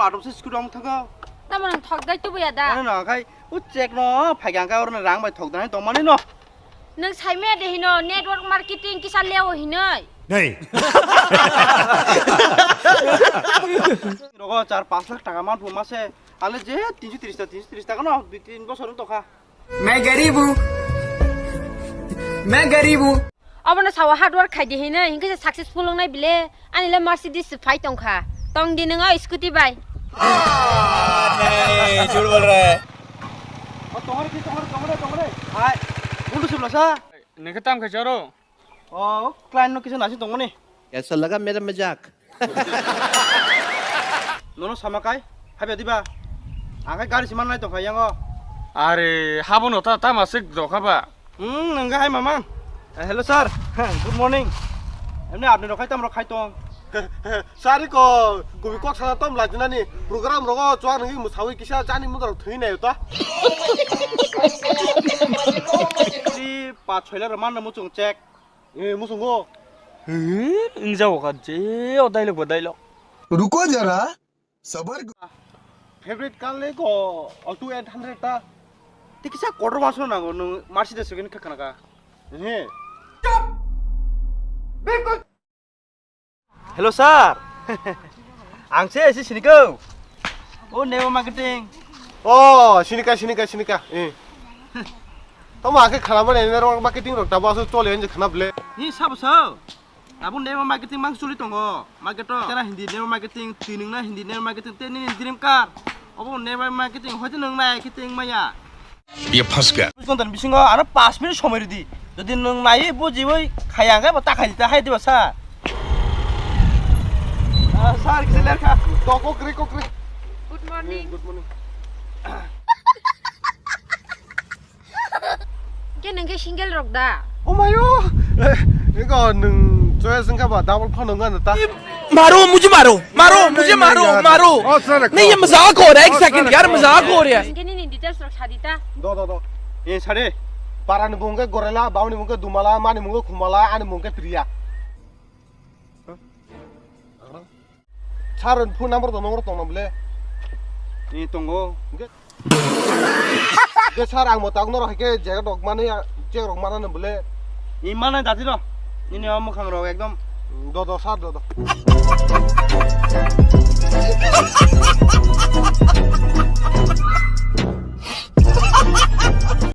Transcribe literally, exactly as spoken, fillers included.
Atom se scooty ong thago. Tamo nang thok dai tubuya da? Ano na khai u check no phai gang ka oro rang bai thok dai tong mani no. Nang sai me de hino network marketing kisa leo hinoi. Nei. Rogo char pas lakh taka man phu mase. Ale je tinso tris ta, tinso tris taka no dui tin bosor tokha. मैं गरीब हूँ, मैं गरीब हूँ। Obono sawa hard work khai di hino, hinkhe se successful wngnai bile. Ani le Mercedes se phai tongkha. Tong di nwng o scooty bai. नहीं, झूठ बोल रहा है। O tongore ki tongore tongore tongore. Hai, bundu sumla sa. Nengke tam khai charo. O client no kisa nasi tongmani. कैसा लगा मेरा मजाक? Nono sama kai, haiba diba? Ang khai gari siman nai tongkha yango. Are, habono ta tama sik dokha ba. Hmm, nangga hai mamang. Eh, hello sir. Good morning. Emni apni rok khai tam rok khai tong. Sari ko, kubi kok sana tom lajinani program rogo chuang ngi musawi kisa jani mudar thui nai ta. Di pa choila roman na muchung check. Eh, musungo. Eh, wngjago kha, je o dialogue bo dialogue. रुको जरा, सबर करो। Favorite car le ko, Alto eight hundred ta. Te kisa kotor masno nango, nwng Mercedes gini kha khana ka. Eh. Hello sir. Ang se esi siniko. O Neo Marketing. Oh, sinika, sinika, sinika. Eh. Tamo ake khana bane network marketing rok tabo aso chole enje khana ble. Ni sabo sao. Abo Neo Marketing mang chuli tongo. Market to. Tera Hindi Neo Marketing, tinung na Hindi Neo Marketing, te nini dream car. Obo Neo Marketing hoite nung nai kiting maya. ये फंस गया। Chwng toni bisingo ano pash minute somoi rwdi. Jodi nwng naiwi bujiwi khaya hwnkhe bo ta khaidi ta hai diba sir. Ah, sir, kisa lerkha. To kokri, kokri. Good morning. Good morning. Hwnkhe nwng khe single rok da? Omayo! Ego nwng choice wngkha ba double phone wngkha ta. मारो, मुझे मारो, मारो, नहीं, मुझे नहीं, मारो, यार। मारो। बहुत सारे नहीं, ये मजाक हो रहा है, एक सेकंड यार, मजाक हो रहा है। Hwnkhe nini details rok sadi ta. Do, do, do. E sade. Parani mung khe Gorela, bauni mung khe Dumala, mani mung khe Khumala, ani mung khe Priya. Sir, phone number do nongro tongna bole? E tongo. Hwnkhe, hwnkhe sir, ang mo tang norok hai khe jacket rok mani, check rok mana no bole? E mana dati do. Nini o mukhang rok ekdom. Do, do, sir, do, do.